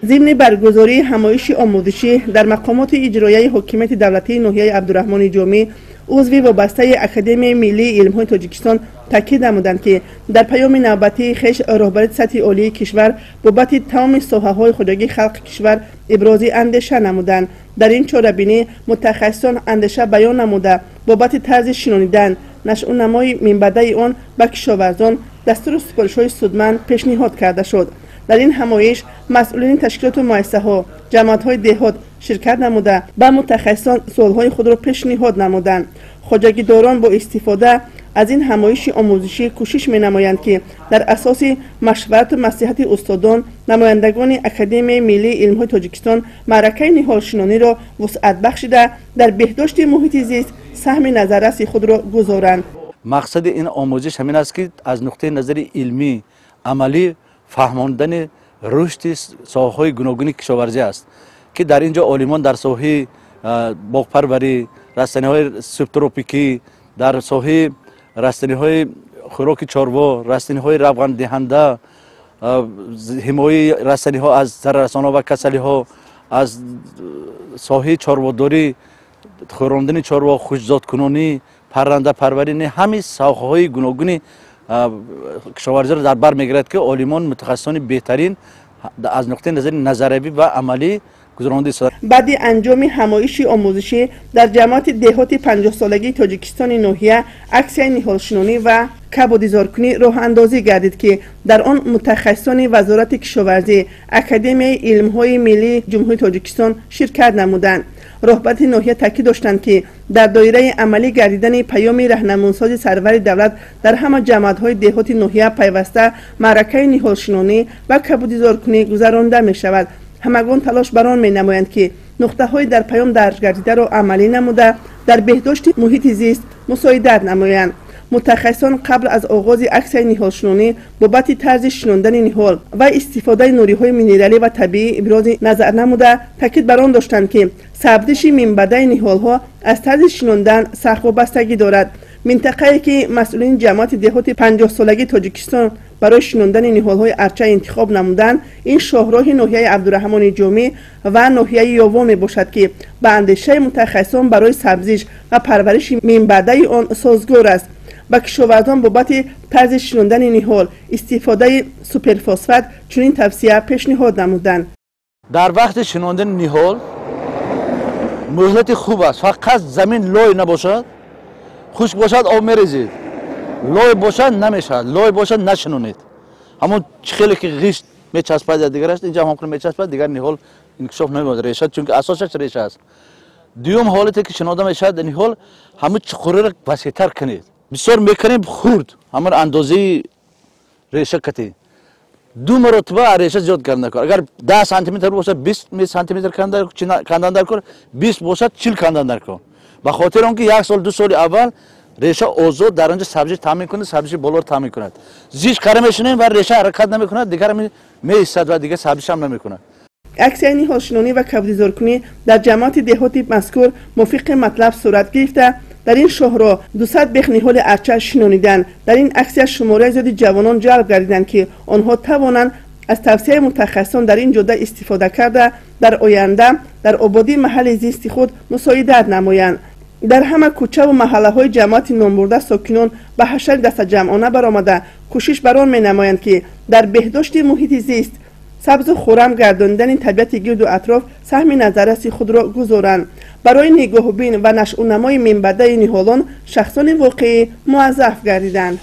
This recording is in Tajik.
Зимни баргузории ҳамоиши омӯзишӣ дар мақомоти иҷроияи ҳокимияти давлатии ноҳияи Абдураҳмони Ҷомӣ, узви вобастаи Академияи миллии илмҳои Тоҷикистон таъкид намуданд, ки дар паёми навбатии хеш роҳбарияти сатҳи олии кишвар бобати тамоми соҳаҳои хоҷагии халқи кишвар ибрози андеша намуданд. Дар ин чорабинӣ мутахассисон андеша баён намуда, бобати тарзи шинонидан, нашъунамои минбаъдаи он ба кишоварзон дастуру супоришҳои судманд пешниҳод карда шуд. Дар ин ҳамоиш масъулини ташкилоту муассисаҳо, ҷамоатҳои деҳот ширкат намуда, ба мутахассисон суолҳои худро пешниҳод намуданд. Хоҷагидорон бо истифода аз ин ҳамоиши омӯзишӣ кӯшиш менамоянд, ки дар асоси машварату маслиҳати устодон, намояндагони Академияи миллии илмҳои Тоҷикистон маъракаи ниҳолшинониро вусъат бахшида, дар беҳдошти муҳити зист саҳми назарраси худро гузоранд. Мақсади ин омӯзиш ҳамин аст, ки аз нуқтаи назари илмӣ, амалӣ фаҳмондани рушди соҳаҳои гуногуни кишоварзӣ аст, ки дар ин ҷо олимон дар соҳаи боғпарварӣ, растаниҳои субтропикӣ, дар соҳаи растаниҳои хӯроки чорво, растаниҳои равғандиҳанда, ҳимояи растаниҳо аз зараррасонҳо ва касалиҳо, аз соҳаи чорводорӣ, хӯрондани чорво, хушзодкунонӣ, паррандапарварӣ, ҳамин соҳаҳои гуногуни кишоварзиро дар бар мегирад, ки олимон, мутахассисони беҳтарин аз нуқтаи назари назариявӣ ва амалӣ гузаронда истодаанд. Баъди анҷоми ҳамоиши омӯзишӣ дар ҷамоати деҳоти 50-солагии Тоҷикистони ноҳия аксияи ниҳолшинонӣ ва кабудизоркунӣ роҳандозӣ гардид, ки дар он мутахассисони Вазорати кишоварзӣ, Академияи илмҳои миллии Ҷумҳурии Тоҷикистон ширкат намуданд. Роҳбарияти ноҳия таъкид доштанд, ки дар доираи амалӣ гардидани паёми раҳнамунсози сарвари давлат дар ҳама ҷамоатҳои деҳоти ноҳия пайваста маъракаи ниҳолшинонӣ ва кабудизоркунӣ гузаронда мешавад. Ҳамагон талош бар он менамоянд, ки нуқтаҳои дар паём дарҷ гардидаро амалӣ намуда, дар беҳдошти муҳити зист мусоидат намоянд. Мутахассисон қабл аз оғози аксияи ниҳолшинонӣ бобати тарзи шинондани ниҳол ва истифодаи нуриҳои минералӣ ва табиӣ ибрози назар намуда, таъкид бар он доштанд, ки сабзиши минбаъдаи ниҳолҳо аз тарзи шинондан сахт вобастагӣ дорад. Минтақае, ки масъулини ҷамоати деҳоти 50-солагии Тоҷикистон барои шинондани ниҳолҳои арча интихоб намуданд, ин шоҳроҳи ноҳияи Абдураҳмони Ҷомӣ ва ноҳияи Ёвон мебошад, ки ба андешаи мутахассисон барои сабзиш ва парвариши минбаъдаи он созгор аст. Ба кишоварзон бобати тарзи шинондани ниҳол, истифодаи суперфосфат чунин тавсия пешниҳод намуданд. Дар вақти шинондани ниҳол муҳлати хуб аст, фақат замин лой набошад, хушк бошад об мерезид, лой бошад намешавад, лой бошад нашинонед. Ҳамон хеле ки ғишт мечаспад я дигараш, инҷа ҳам мечаспад, дигар ниҳол инкишоф намеёбад, реша, чунки асосаш реша аст. Дуюм ҳолате ки шинонда мешавад ниҳол, ҳамон чуқуриро васеътар кунед. Бисёр мекунем хурд, ҳамон андозаи реша кати. Ду маротиба реша зиёд кардан кор. Агар 10 сантиметр бошад, 20 сантиметр кандан дар кор, 20 бошад, 40 кандан дар кор. Ба хотири он ки як сол, ду соли аввал реша озод дар онҷо сабзиш таъмин кунад, сабзиши болоро таъмин кунад. Зич кара мешинем ва реша ҳаракат намекунад, дигар меистад ва дигар сабзиш ҳам намекунад. Аксияи ниҳолшинонӣ ва кабудизоркунӣ дар ҷамоати деҳоти мазкур мувофиқи матлаб сурат гирифта, дар ин шоҳроҳ 200 бех ниҳоли арча шинониданд. Дар ин аксия шумораи зиёди ҷавонон ҷалб гардиданд, ки онҳо тавонанд аз тавсияи мутахассисон дар ин ҷода истифода карда, дар оянда дар ободии маҳалли зисти худ мусоидат намоянд. Дар ҳама кӯчаву маҳаллаҳои ҷамоати номбурда сокинон ба ҳашари дастаҷамъона баромада, кӯшиш бар он менамоянд, ки дар беҳдошти муҳити зист, сабзу хуррам гардонидани табиати гирду атроф саҳми назарраси худро гузоранд. Барои нигоҳубин ва нашъунамои минбаъдаи ниҳолон шахсони воқеӣ муаззаф гардиданд.